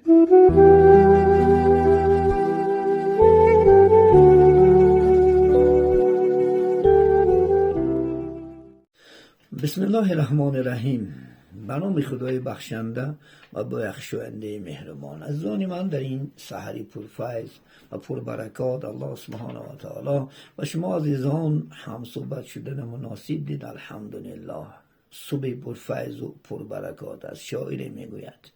بسم الله الرحمن الرحیم. به نام خدای بخشنده و بخشاینده مهربان. عزیزان من، در این سحری پرفیض و پربرکات الله سبحانه و تعالی و شما عزیزان هم صحبت شدن مناسب دید. الحمدلله، صبح پرفیض و پربرکات است. شاعر میگوید: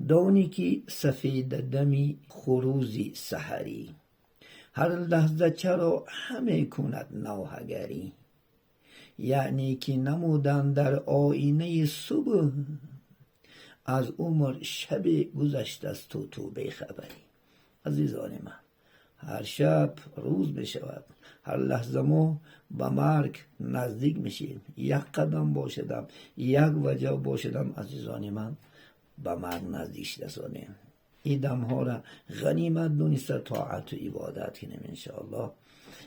دانی که سفید دمی خروزی سحری، هر لحظه چرا همه کند نوحگری. یعنی که نمودن در آینه صبح، از عمر شب گذشت از تو بیخبری. عزیزان من، هر شب روز بشود، هر لحظه ما به مرگ نزدیک میشیم. یک قدم باشدم، یک وجب باشدم، عزیزان من، به مرگ نزدیک شده. این دمها را غنیمت دونسته طاعت و عبادت کنیم انشاءالله.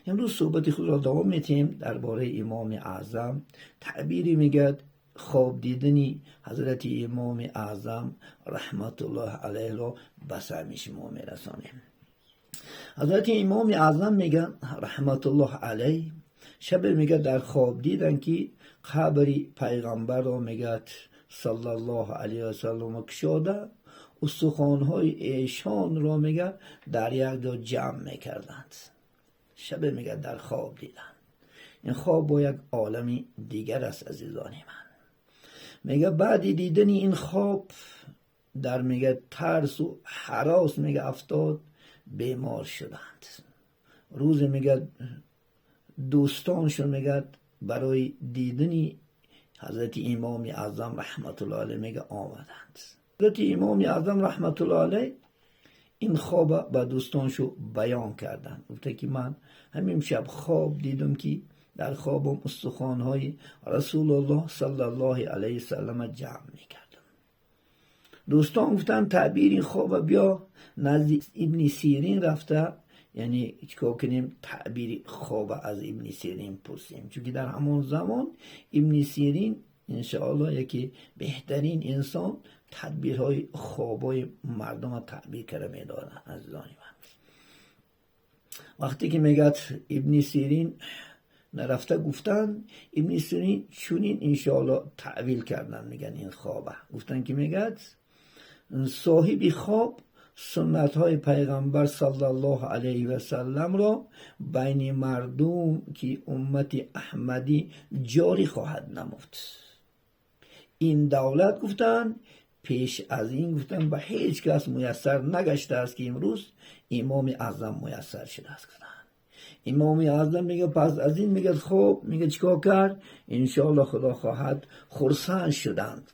امروز صحبت خود را دوام میتیم درباره امام اعظم. تعبیری میگد خواب دیدنی حضرت امام اعظم رحمت الله علیه را به سمع شما میرسانیم. حضرت امام اعظم میگن رحمت الله علیه شب میگه در خواب دیدن که قبر پیغمبر را میگه صلی الله علیه و سلم کشاده، استخوانهای ایشان را میگه در یک جا جمع میکردند. شب میگه در خواب دیدن. این خواب با یک عالمی دیگر است عزیزان من. میگه بعد دیدن این خواب در میگه ترس و هراس میگه افتاد، بیمار شدند. روز میگه دوستانشون میگه برای دیدن حضرت امام اعظم رحمت الله علیه میگه آمدند. حضرت امام اعظم رحمت الله علیه این خواب به دوستانشو بیان کردن. گفته که من همین شب خواب دیدم که در خوابم استخوانهای رسول الله صلی الله علیه وسلم جمع میکردم. دوستان گفتن تعبیر این خواب بیا نزد ابن سیرین رفته، یعنی چیکار کنیم؟ تعبیر خواب از ابن سیرین پرسیم، چون که در همون زمان ابن سیرین انشاءالله یکی بهترین انسان تدبیرهای خوابای مردم تعبیر کرده میدادن. عزیزان من، وقتی که میگد ابن سیرین نرفته گفتن، ابن سیرین چونین انشاءالله تعویل کردن. میگن این خوابه گفتن که میگد صاحب خواب سنت های پیغمبر صلی الله علیه و سلم را بین مردم که امت احمدی جاری خواهد نمود. این دولت گفتن پیش از این گفتن به هیچ کس میسر نگشته است که امروز امام اعظم میسر شده است. گفتن امام اعظم میگه پس از این میگه خب میگه چیکار کرد؟ انشاءالله خدا خواهد خرسند شدند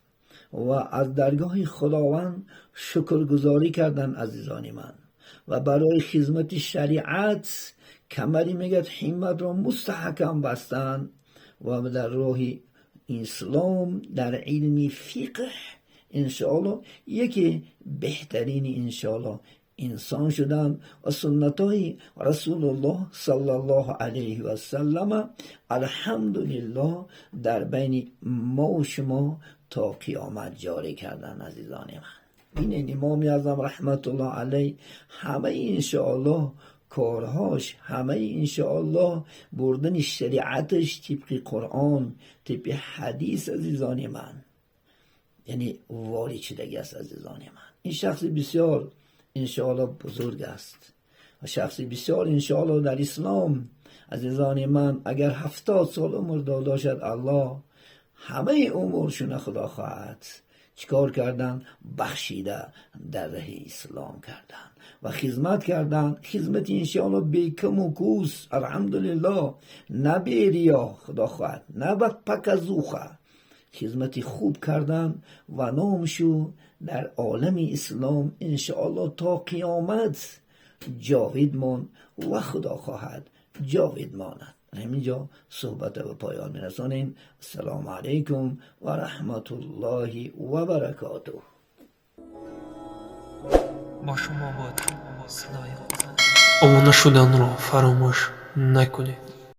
و از درگاه خداوند شکرگزاری کردند عزیزان من، و برای خدمت شریعت کمری میگه همت را مستحکم بستند و در راه اسلام در علم فقه انشاءالله یکی بهترین انشاءالله انسان شدن و سنت های رسول الله صلی الله علیه و سلم الحمدلله در بین ما و شما تا قیامت جاری کردن. عزیزان من، این امام اعظم رحمت الله علیه همه انشاءالله کارهاش، همه انشاءالله بردن شریعتش طبق قرآن، طبق حدیث عزیزان من، یعنی وارد شدگی است. عزیزان من، این شخص بسیار انشاءالله بزرگ است و شخصی بسیار انشاءالله در اسلام. عزیزان من، اگر 70 سال عمر داده شد الله همه عمرشون خدا خواهد چیکار کردن؟ بخشیده در ره اسلام کردن و خدمت کردن. خدمت انشاءالله بی کم و کوس الحمدلله، نه به ریا خدا خواهد، نه به پکزوخه، خدمت خوب کردن و نامشو در عالم اسلام انشاءالله تا قیامت جاوید مان و خدا خواهد جاوید ماند. همینجا صحبت به پایان میرسانیم. السلام علیکم و رحمت الله و برکاته. با شما بود صدای обуна шуданро фаромӯш накунед.